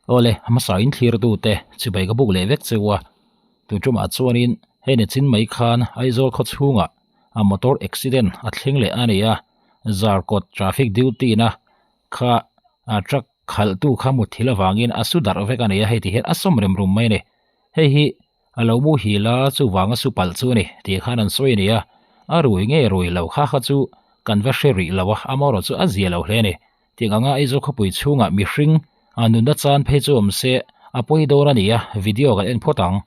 Awle, hmasa in thlirtute chibai ka buk leh vek cheu a, tun tumah chuanin hei ni chin mai khan Aizawl khaw chhungah a motor accident a thleng leh a ni a, Zarkawt traffic duty na kha a truck khalhtu kha mutthilh avangin a su darh vek a ni a, hei ti hian a sawm rem rum mai a ni. Hei hi a lo muhil a, chuvanga su palh chu a ni tih khan an sawi a ni a, a rui nge rui lo kha kha chu kan va hre rih lo a, amaherawh chu a zia lo hle a ni. Tiang anga Aizawl khawpui chhungah mihring a nunna chan phei chu awm se a pawi dawn a ni a, video kan en phawt ang.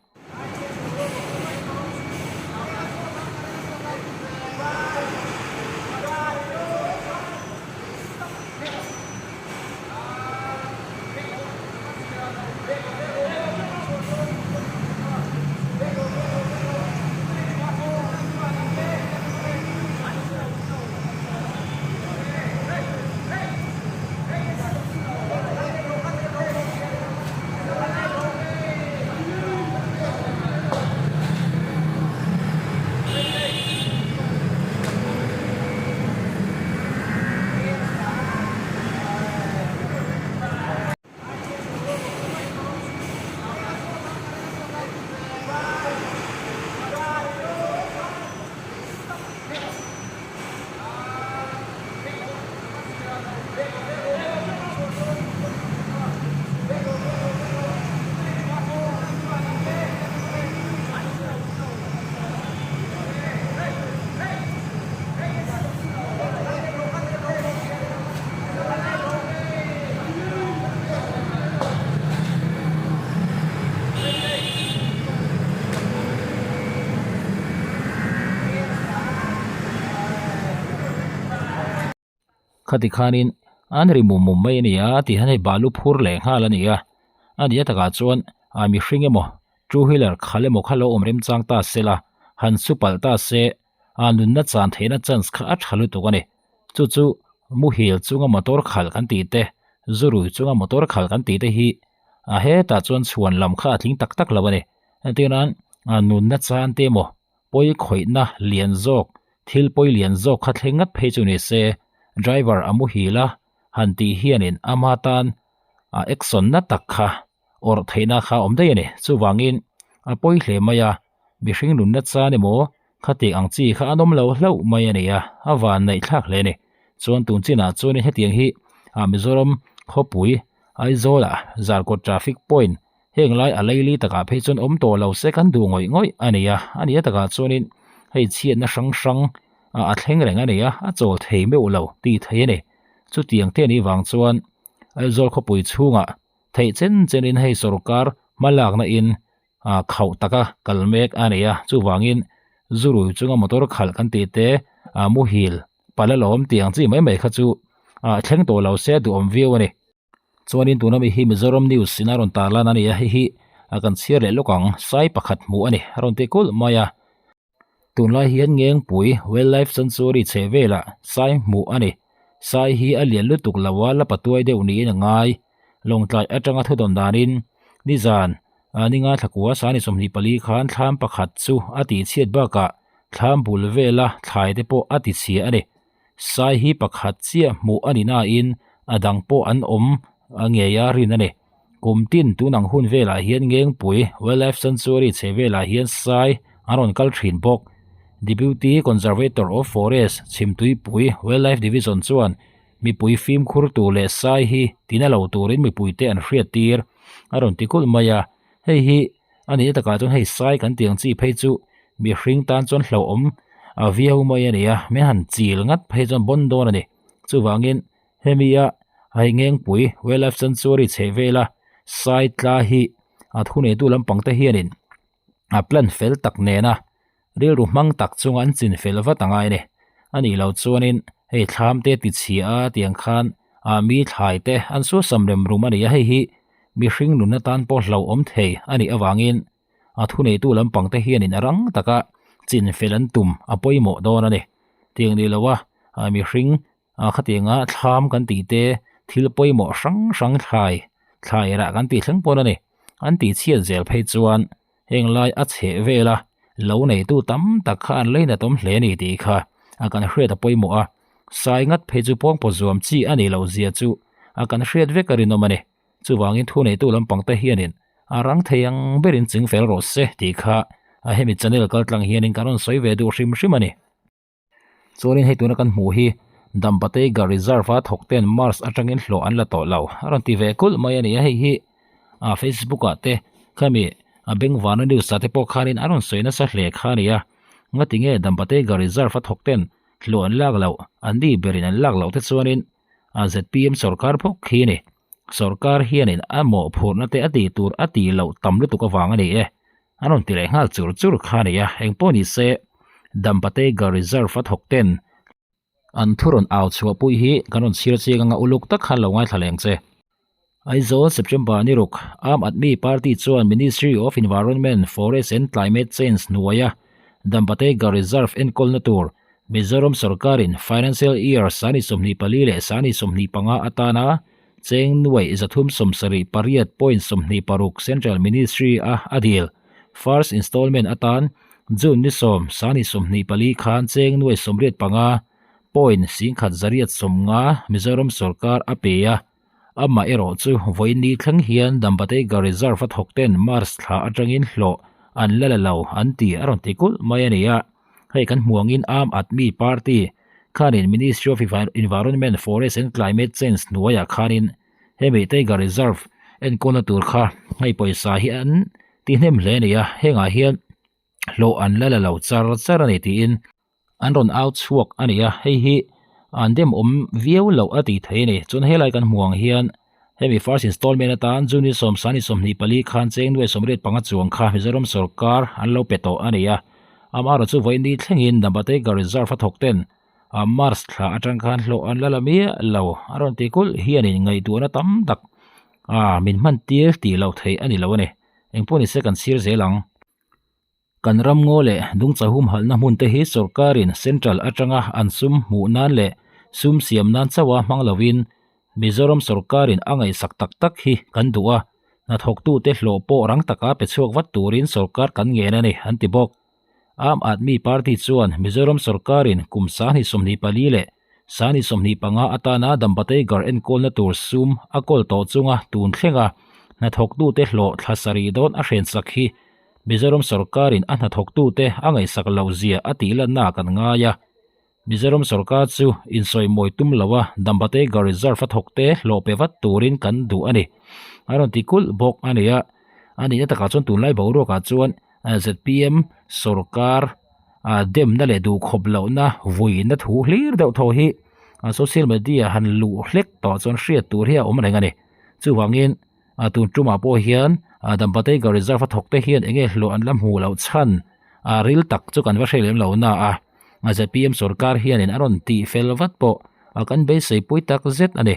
Khati khanin an ri mum mum mai a ni a tih hian hei balu phur leh nghal a ni a, a nia takah chuan ah mihring emaw two wheeler khal emaw kha lo awm remchang ta se la han su palh ta se a nunna chan theihna chance kha a tha lutuk a ni. Chu chu muhil chunga motor khalh kan tih te, zu rui chunga motor khalh kan tih te hi a hetah chuan chhuan lam kha a tling tak tak lo a ni. Entir nan nunna chan te emaw pawi khawihna lian zawk thil pawi lian zawk kha thleng ngat phei chu ni se driver a muhil a han tih hianin ama tan a action na tak kha awrh theihna kha a awm daih a ni. Chuvangin a pawi hle mai a, mihring nunna chan emaw khati ang chi kha an awm lo hlauh mai a ni a, a van neih thlak hle a ni. Chuan tun chinah chuanin hetiang hi ah Mizoram khawpui Aizawlah Zarkawt traffic point heng lai a leili takah phei chuan awm tawh lo se kan duh ngawih ngawih a ni a, a nia takah chuanin hei chhiatna hrang hrang a thleng reng a ni a, a chawl thei meuh lo tih thei a ni. Chutiang te anih vang chuan Aizawl khawpui chhungah theih chen chenin hei sorkar hmalakna in ah khauh taka kal mek a nei a, chuvangin zu rui chunga motor khalh kan tih te ah muhil pala lawm tih ang chi mai mai kha chu ah thleng tawh lo se duhawm viau a ni. Chuanin tuna mi hi Mizoram News in a rawn tarlan a ni a, hei hi a kan chhiar leh lawk ang, sai pakhat hmuh a ni a rawn ti kulh mai a. Tunlai hian Ngengpui Wildlife Sanctuary chheh velah sai hmuh a ni. Sai hi a lian lutuk lo a, la patuai deuh niin a ngai. Lawngtlai atanga thudawn danin nizan ninga thlakua sani 24 khan thlam pakhat chu a tihchhiat bakah thlam bul vela thlai te pawh a tichhia a ni. Sai hi pakhat chiah hmuh a ni nain a dang pawh an awm ngei a rin a ni. Kum tin tun ang hun velah hian Ngengpui Wildlife Sanctuary chhe velah hian sai an rawn kal thin bawk. Deputy Conservator of Forest Chhimtuipui Wildlife Division chuan mipui fimkhur tur leh sai hi tina lo turin mipuite an hriat tir a rawn ti kulh mai a. Hei hi a nihna takah chuan hei sai kan tih ang chi phei chu mihring tan chuan hlauhawm a viau mai a ni a, min han chil ngat phei chuan bawn dawn a ni. Chuvangin hemi a hei Ngengpui Wildlife Sanctuary chheh vela sai tla hi a thuneitu lampang te hianin a plan fel tak nena rilru hmang tak chunga an chin fel vat a ngai a ni. A nih loh chuanin hei thlam te ti chhia a tiang khan ah mi thlai te an suasam rem rum a ni a, hei hi mihring nunna tan pawh hlauhawm thei a nih avangin a thuneitu lampang te hianin a rang taka chin fel an tum a pawimawh dawn a ni. Tiang ni loa ah mihring ah khatianga thlam kan tih te thil pawimawh hrang hrang thlai thlai rah kan tih thleng pawn a ni. An tih chhiat zel phei chuan heng lai a chheh vel a lo neitu tam tak kha an lei natawm hle a ni tih kha a kan hriat a pawimawh a. Sai ngat phei chu pawngpaw zuam chi a nih loh zia chu a kan hriat vek a rinawm a ni. Chuvangin thuneitu lampang te hianin a rang thei ang berin ching fel rawh se tih kha a hemi channel kaltlang hianin kan rawn sawi ve duh hrim hrim a ni. Chuanin hei tuna kan hmuh hi Dambateiga Reserve a thawk ten Mars atangin hlawh an la tawh lo a rawn ti ve kulh mai a ni a, hei hi a Facebook ah te khami a Bengvana news ah te pawh khanin a rawn sawi nasa hle kha a ni a, ngatinge Dambateiga Reserve a thawk ten hlawh an lak loh an ni berin an lak loh te chuanin a zpm sorkar phawk khi a ni. Sorkar hianin a mawhphurhna te a tih tur a tih loh tam lutuk avang a ni e. A rawn ti leh nghal chur chur kha a ni a, engpawh ni se Dampateiga Reserve a thawk ten an thu rawn au chhuah pui hi kan rawn chhir chiang anga uluk tak khan lo ngaithla leng che. Aizawl, September ni ruk, Aam Aadmi Party chuan Ministry of Environment, Forest and Climate Change hnuaia Dampateiga Reserve enkawlna tur Mizoram sorkarin Financial Year sani 24 leh sani 25 atana cheng nuai 378.26 Central Ministry a a dil. First Installment atan June ni 10 sani 24 khan cheng nuai 85 point 10,850 Mizoram sorkar a pe a. Amah erawh chu vawiin ni thleng hian Dambateiga Reserve a thawk ten March thla atangin hlawh an la la lo an ti a rawn ti kulh mai a ni a. Hei kan hmu angin Aam Aadmi Party khanin Ministry of Environment, Forest and Climate Change hnuaiah khanin hemi Tiger Reserve enkawlna tur kha hei pawisa hi an ti hnem hle a ni a, hengah hian hlawh an la la lo char char a ni tiin an rawn au chhuak a ni a, hei hi an demawm viau loh a tih theih a ni. Chuan helai kan hmu ang hian Hemi first installment atan June sawmsani 24 khan cheng nuai 85 chuang kha Mizoram sorkar an lo pe tawh a ni a. Amaherawhchu chu vawiin ni thlengin Dambateiga Reserve a thawk ten a March thla atang khan hlawh an la la miah lo. A rawn ti kulh hianin ngaihtuahna tam tak a min hman tir tih loh theih a ni lo a ni. Engpawh nise kan chhir zel ang. Kan ram ngaw leh dungcha humhalhna hmun te hi sorkarin central atanga an sum hmuh nan leh sum siam nan chauha hmang lovin Mizoram sorkarin a ngaihsak tak tak hi kan duh a, hnathawktute hlawh pawh rang taka pe chhuak vat turin sorkar kan ngen a ni, an ti bawk. Aam Aadmi Party chuan Mizoram sorkarin kum 24 leh 25 atana Dambateigarh enkawlna tur sum a kawl tawh chunga tun thlenga hnathawktute hlawh thla sarih dawn a hrensak hi Mizoram sorkarin a hnathawktute a ngaihsak loh zia a tih lanna kan ngai a. Mizoram sorkar chu insawimawi tum loa Dambateigarh Reserve a thawkte hlawh pe vat turin kan duh a ni. A rawn ti kulh bawk a ni a. A nihna takah chuan tunlai boruakah chuan zpm sorkar demna leh duhkhawp lohna vuina thu hlir deuh thaw hi social media han luh hlek tawh chuan hriat tur hi a awm reng a ni. Chuvangin A tun tumah pawh hian Dambateiga Reserve a thawk te hian enge hlawh an la hmuh loh chhan a ril tak chu kan va hre lem lo na a, zpm sorkar hianin a rawn tih fel vat pawh kan beisei pui tak zet a ni.